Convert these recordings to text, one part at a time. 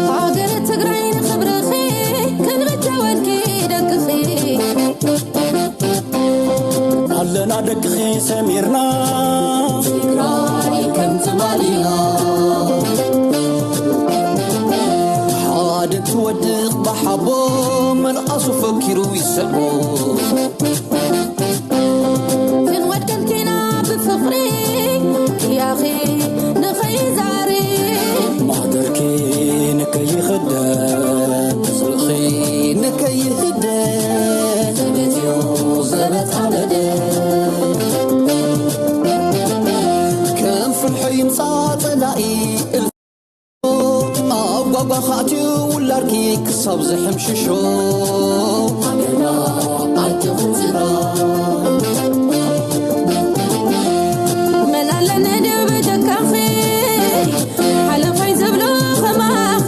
ሃገረ ትግራይ ንኽብርኺ ክንብጀወልኪ ደቅኺ። ኣለና ደቅኺ ሰሚርና ትግራይ ከም ትማሊና። ሓደ ትወድቕ ብሓቦ መልኣሱ ፈኪሩ ይስዕቦ። ክንወድቀልኪና ብፍቕሪ ቅያኺ ንኸይዛሪ። ማህደርኪ ንከይኽደን ስልኺ ንከይህደን ዘበትዮ ዘበጣበደ ከም ፍልሖ ይምፃ ፀላኢ። ኣብ ጓጓ ኻእትዩ ውላድኪ ክሳብ ዝሕምሽሾ። ሃገርና ዓዲ ኹንዝራ። መን ኣለኒ ድዩ ብጀካኺ ሓለፋይ ዘብሎ ኸማኺ።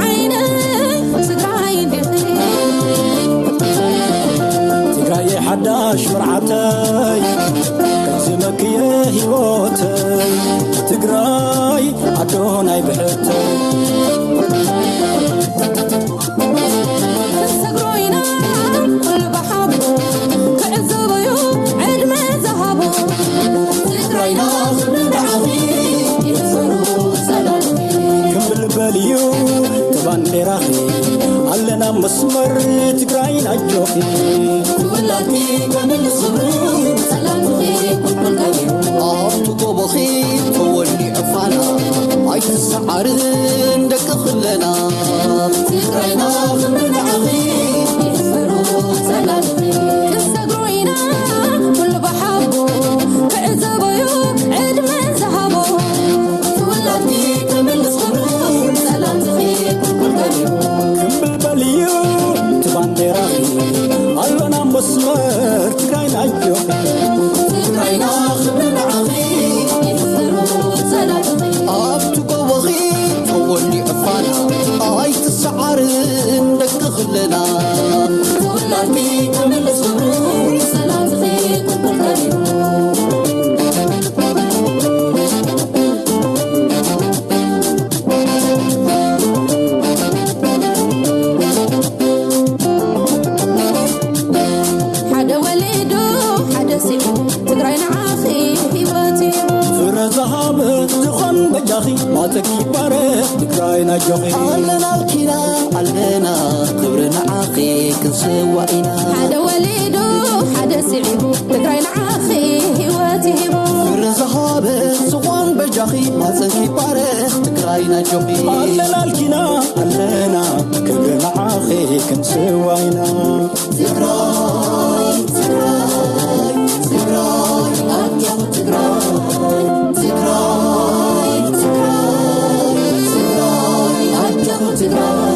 ዓይነይ ትግራይ እንዲኺ። ትግራይ ሓዳሽ መርዓተይ ከምዚ መክየ ህይወተይ ትግራይ ኣዶ ናይ ብሕተይ። ክንሰግሮ ኢና ኩሉ ብሓቦ ክዕዘቦ እዩ ዕድመ ዝሃቦ። ትግራይና ክብሪ ንዓኺ ይሕፈሩ ሰላምኺ። ክምብል በልዩ እቲ ባንዴራኺ ኣለና መስመር ትግራይ ናጆኺ። ትውላድኪ ከምልስ ክብሩ ሰላምኺ ቁልቁል ገቢሩ። ኣብቲ ጎቦኺ ተወሊዑ ፋና ኣይትሰዓርን ደቂ ክለና። ትግራይና ክብሪ ንዓኺ ይሕፈሩ ሰላምኺ። ክንሰግሮ ኢና ኩሉ ብሓቦ ክዕዘቦ እዩ ዕድመ ዝሃቦ። ትውላድኪ ክምልስ ክብሩ ሰላምኺ ቁልቁል ገቢሩ። ክምብል በልዩ እቲ ባንዴራኺ ኣሎና መስመር ትግራይ ናጆኺ። ትግራይና ክብሪ ንዓኺ ይሕፈሩ ሰላምኺ። ኣብቲ ጎቦኺ ተወሊዑ ፋና ኣይትሰዓርን ደቂ ክለና። ተወላዲ ተመለስ ክብሩ ሰላምኺ ቁልቁል ገቢሩ። ሓደ ወሊዱ ሓደ ስዒቡ ትግራይ ንዓኺ ህይወት እዩ። ፍረ ዝሃበ ዝኾን በጃኺ ማተኪ ይባረኽ ትግራይ ናጆኺ። ኣለናልኪና ኣለና ክብሪ ንዓኺ ክንስዋ ኢና። ሓደ ወሊዱ ሓደ ስዒቡ ትግራይ ንዓኺ ህይወት ይሂቡ። ፍረ ዝሃበ ዝኾን በጃኺ ማፀንኪ ይባረኽ ትግራይ ናጆኺ። ኣለናልኪና ኣለና ክብሪ ንዓኺ ክንስዋ ኢና። ትግራይ ትግራይ ትግራይ ኣጆኺ ትግራይ ትግራይ ትግራይ ትግራይ ኣጆኺ ትግራይ